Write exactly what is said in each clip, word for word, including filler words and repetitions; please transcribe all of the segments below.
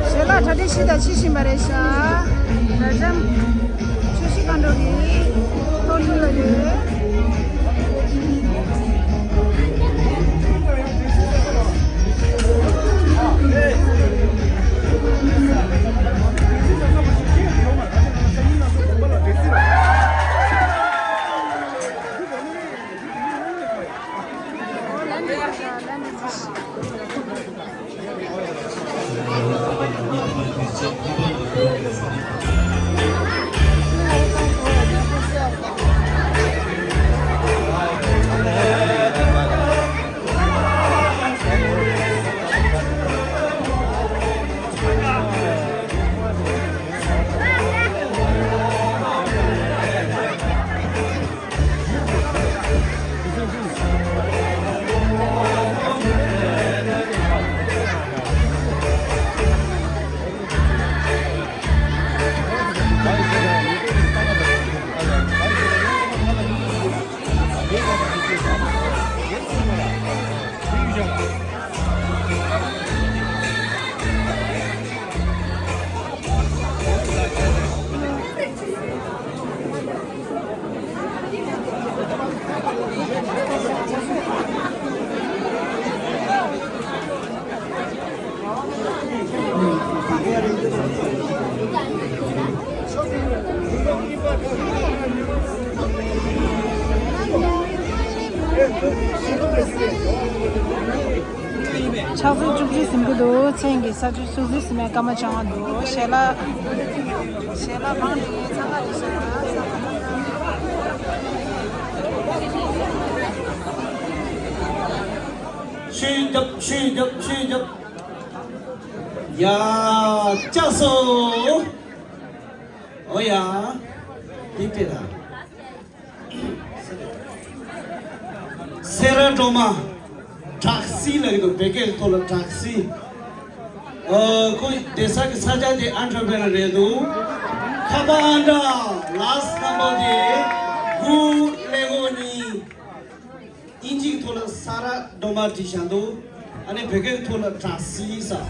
ཞལ་ལག་གྲ་སྒྲིག་ཞིག་དང་ཕྱི་བཞིན་པ་རེད་ཤག་ར་ལྕམ་ཆུ་བཞི་མཁའ་འགྲོ་གི་ཐོག་ཐུག་ལ་ཡོད། ཕྱག་ཚོད་བཅུ་གཅིག་ཟིན་གྱི་འདུག་མཚན་གྱི་ས་བཅུ་བཅུ་གཅིག་ཟིན་མའི་སྐར་མ་བཅོ་ལྔ་འདུག་ཞལ་ལག་ཞལ་ལག་བང་ནས་འཚང་ཁ་རེད་ཤག་ཤུལ་རྒྱབ། ཤུལ་རྒྱབ། ཤུལ་རྒྱབ། ཡ། ལྕགས་སོ། ཨོ་ཡ། འདི་སྤྲད་དང་། སེ་ར་སྒྲོལ་མ། དྲག་སི་ལབ་ཀྱི་འདུག་བོད་སྐད་ཐོག་ལ་དྲག་སི། ཨ། ཁོ་བསྡད་ས་གི་ས་ཆ་དེ་ཨན་ཊར་པེ་ནི་རེད་འདུག་ཁ་པ་ཨན་ཏྲ། ལཱསི་ནམ་བར་དེ་དགུ་ཀླད་ཀོར་གཉིས། དབྱིན་ཇིའི་ཐོག་ལ་ས་ར་སྒྲོལ་མ་བྲིས་བཞག་འདུག་ཨ་ནི་བོད་སྐད་ཐོག་ལ་དྲག་སི་ཟེར།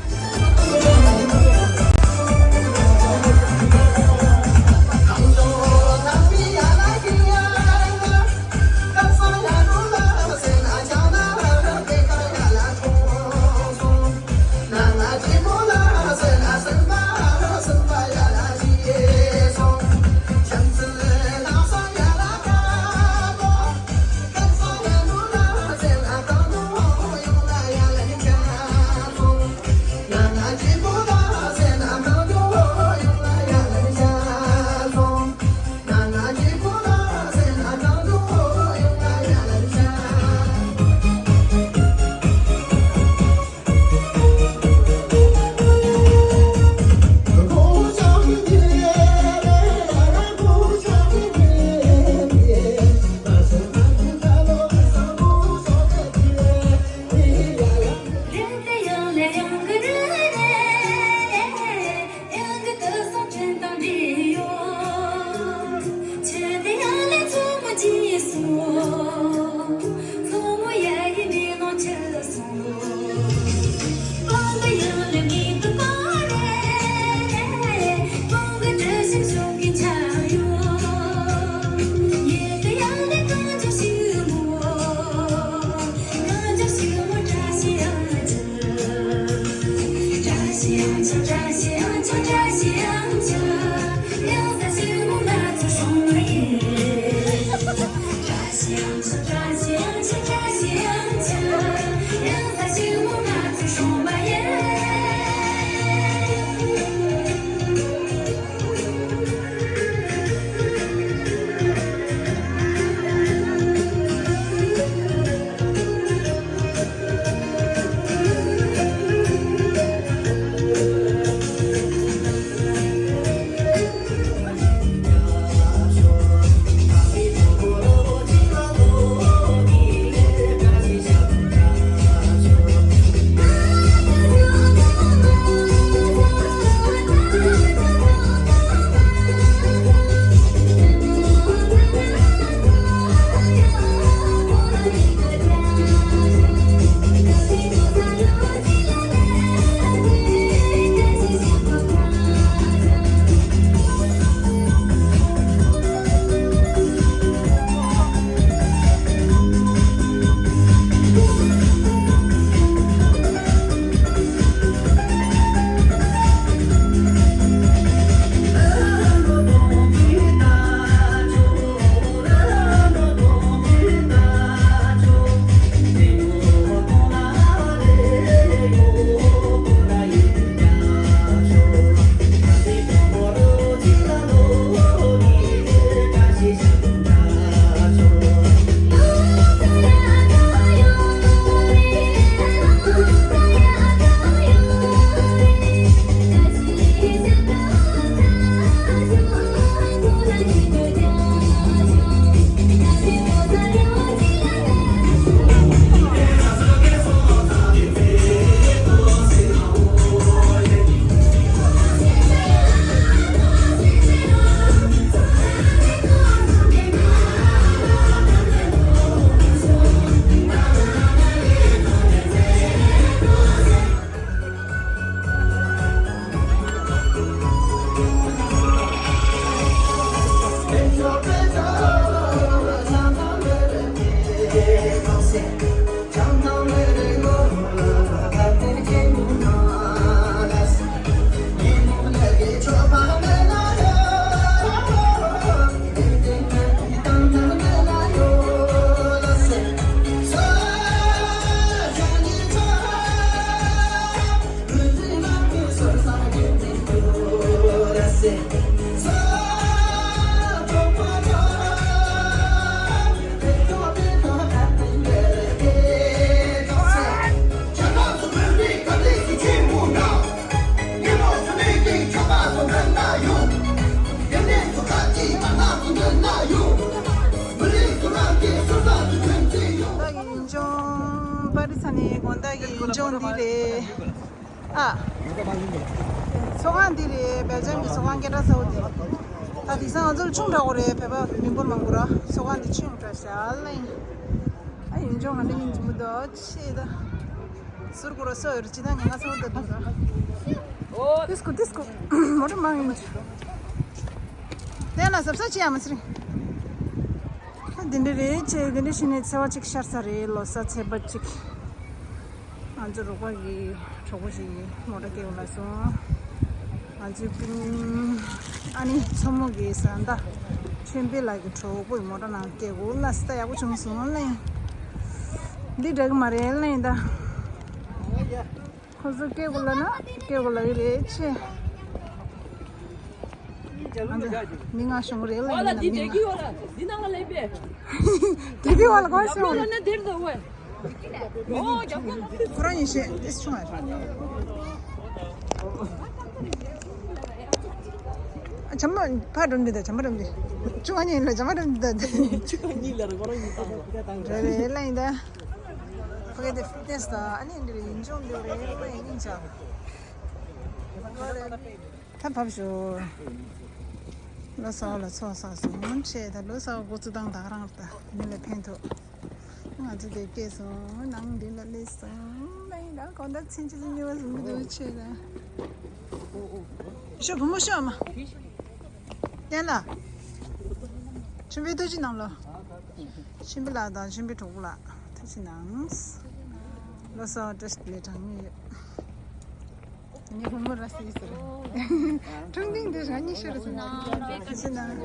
ས་ནི་དགོང་དག་གི་ཡུལ་ལྗོངས་འདི་རེད། ཨ། ཚོགས་ཁང་འདི་རེད། སྦེལ་ཇམ་གྱི་ཚོགས་ཁང་སྐད་གྲགས་ཚ་བོ་འདི། ད་དེང་སང་ང་ཚོ་ལ་ཆུང་དྲགས་པོ་རེད། བོད་པ་མི་འབོར་མང་པོ་ར་ཚོགས་ཁང་འདི་ཆུང་དྲགས་ཤག་ལ་ཡིན། ཨ་ཡུལ་ལྗོངས་ང་འདྲ་ཡིན་གྱི་མི་འདུག་ཆེ་ད། ཟུར་གུ་ར་སོ་ཡོད་རེད། ཅི་ད་ཉེན་ཁ་ཚ་བོ་ད་འདུག་ར། ཏིས་ཀུ་ཏིས་ཀུ། མོ་ཊ་མང་ཡིན། དེ་ན་གཟབ་གཟབ་བྱེད་ཡ་མ་ཚེ་རིང་། ཨ་འདི་འདྲ་རེད་ཅེས་འདི་འདྲ་བྱས་ནས་ཚེས་པ་གཅིག་ཤར་ས་རེད། ལོ་གསར་ཚེས་པ་གཅིག་ང་ཚོ་རོགས་པ་གི་གྲོགས་པོ་ཞིག་གིས་མོ་ཊ་སྐྱེལ་བ་ལ་སོང་། ང་ཚོའི་སྤུན་ཨ་ནི་མཚོ་མོ་གི་བཟའ་ཟླ་ཆོས་འཕེལ་ལགས་ཀྱི་གྲོགས་པོའི་མོ་ཊ་ནང་སྐྱེལ་དགོས་ལ་སི་ད་ཡག་པོ་བྱུང་སོང་ལ་ཡིན། འདི་འདྲ་གི་མ་རེད་ལ་ཡིན་ད། ཁོ་ཚོ་སྐྱེལ་དགོས་ལ་ན་སྐྱེལ་དགོས་ལ་ཡི་རེད་ཆེ། མི་ང་ཤོང་རེད་ལ་ཡིན་ན་མི་ང་། དེ་གི་བ་ལ་གོ་ཤོང་རེད། ཁོ་རང་ཡིན་ཤེས་ཏིས་ཆུང་བ། བྱམས་པ་ཕ་འགྲོ་འདི་དང་བྱམས་པ་འགྲོ་འདི། ཆུང་བ་གཉིས་ལ་བྱམས་པ་འགྲོ་འདི་དང་། ཆུང་བ་གཉིས་ལ་རེ་ཁོ་རང་གཉིས་དང་། རེད་རེད་ལ་ཡིན་ད། ཕ་གི་དེ་ཕི་ཏེས་དང་ཨ་ནི་འདི་རེད་ཡིན་ཆུང་འདི་རེད་ལ་ཡིན་ཆ། ད་བབས་ཤོག་ལོ་གསར་ལ་ཚོགས་བསགས་སོང་ཆེ། ད་ལོ་གསར་འགོ་ཚུགས་སྟངས་ད་ག་རང་རེད། ད་མི་ལ་ཕན་ཐོགས། ང་ཚོ་དེ་སྐྱེས་སོང་ནང་འདི་ལ་སླེབས་སོང་། ལ་ཡིན་ད་གང་ལྟར་ཚིན་ཅི་ལ་ཉེ་བ་བཟུང་གི་འདུག་ཆེ་ད། ཤོག་བུ་མོ་ཤོག་མ། བསྟན་ལ། ཆུན་པའི་ཐུགས་རྗེ་གནང་ལོ། ཆུན་པའི་ལགས་དང་ཆུན་པའི་གྲོགས་པོ་ལགས་ཐུགས་རྗེ་གནང་། ལོ་གསར་བཀྲ་ཤིས་བདེ་ལེགས་གྲངས་མེད་ཡོད། ངས་བུ་མོ་ར་སི་ཟེར། ཁྲུང་ཁྲུང་འདི་རང་ཉིད་ཤོར་སོང་། ཐུགས་རྗེ་གནང་།